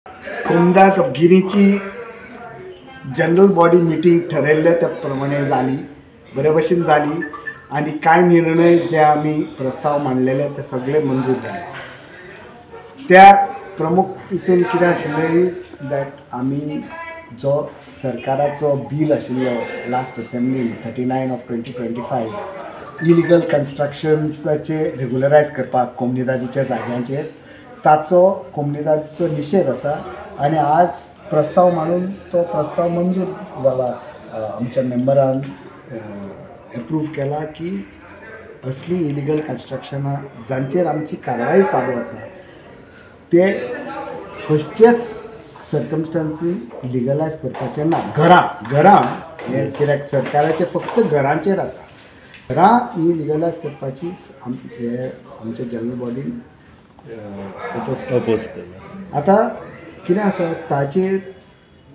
कोमदाद of गिरीची general body meeting ठरयल्ले त्या प्रमाणे जाली, बरे भशेन जाली आनी कांय निर्णय जे आमी प्रस्ताव मांडलेले ते सगळे मंजूर जाले. त्या प्रमुख हितून कितें आशिल्लें is that आमी जो सरकाराचो बील आशिल्लो लास्ट असेंब्लीन 39 ऑफ 2025 इलिगल कन्स्ट्रक्शन्साचे रेगुलरायज करपाक कोमुनिदादीच्या जाग्यांचेर, ताचो कोमुनिदादीचो निशेध आसा आनी आज प्रस्ताव मांडून तो प्रस्ताव मंजूर जाला. आमच्या मेंबरान एप्रूव केला की असली इलिगल कन्स्ट्रक्शनां जांचेर आमची कारवाय चालू आसा ते खंयचेच सर्कमस्टांसी लिगलायज करपाचें ना. घरां घरां हें कित्याक सरकाराचें फक्त घरांचेर आसा, घरां ही लिगलायज करपाची हे आमच्या जनरल बॉडीन अपोज केला. आतां कितें आसा ताचेर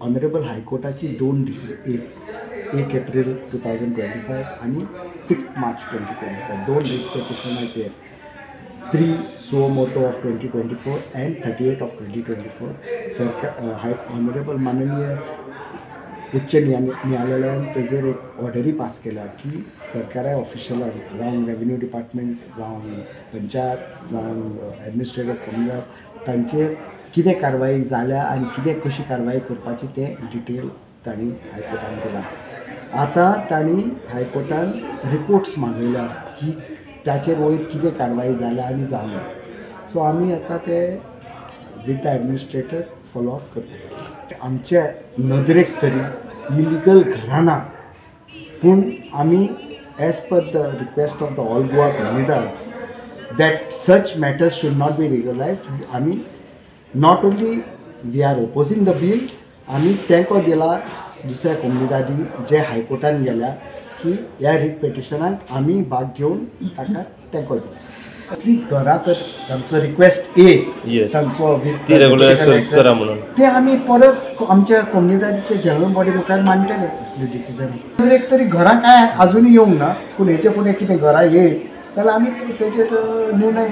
ऑनरेबल हायकोर्टाची दोन डिसिजन, एक एप्रील 2025 आनी 6 मार्च 2025, दोन writ पिटिशनाचेर 3 suo moto of 2024 and 38 of 2024 सरकार हाय ऑनरेबल माननीय उच्च न्यायालयान तेजेर एक ऑर्डरी पास केल्या की सरकारा ऑफिशलांक जावं रेवेन्यू डिपार्टमेंट जावं पंचायत जावं एडमिनिस्ट्रेटिव कोमुनिदाद तांचेर कितें कारवाई जाल्या आनी कितें कशी कारवाई करपाची तें डिटेल तांणी हायकोर्टान दिलां. आतां तांणी हायकोर्टान रिपोर्ट्स मागयल्या की ताचेर वयर कितें कारवाई जाल्या आनी जावना. सो आमी आतां ते with the administrator follow up करतले. आमच्या नदरेक तरी इलिगल घरां ना, पूण आमी as per the request of the all Goa Comunidades that such matters should not be legalised. आमी not only we are opposing the bill, आमी तेंको दिला दुसऱ्या कोमुनिदादींक जे हायकोर्टान गेल्या की ह्या रिट पिटिशनाक आमी भाग घेवन ताका तेंको दिवचो. असली घरां तर तांचो रिक्वेस्ट एक तांचो करा म्हणून ते आमी परत आमच्या कोमुनिदादीच्या जनरल बॉडी मुखार मांडटले असले डिसिजन. एक तरी घरां कांय आजुनूय येवंक ना, पूण हेचे फुडें कितें घरां येयत जाल्यार आमी तेजेर निर्णय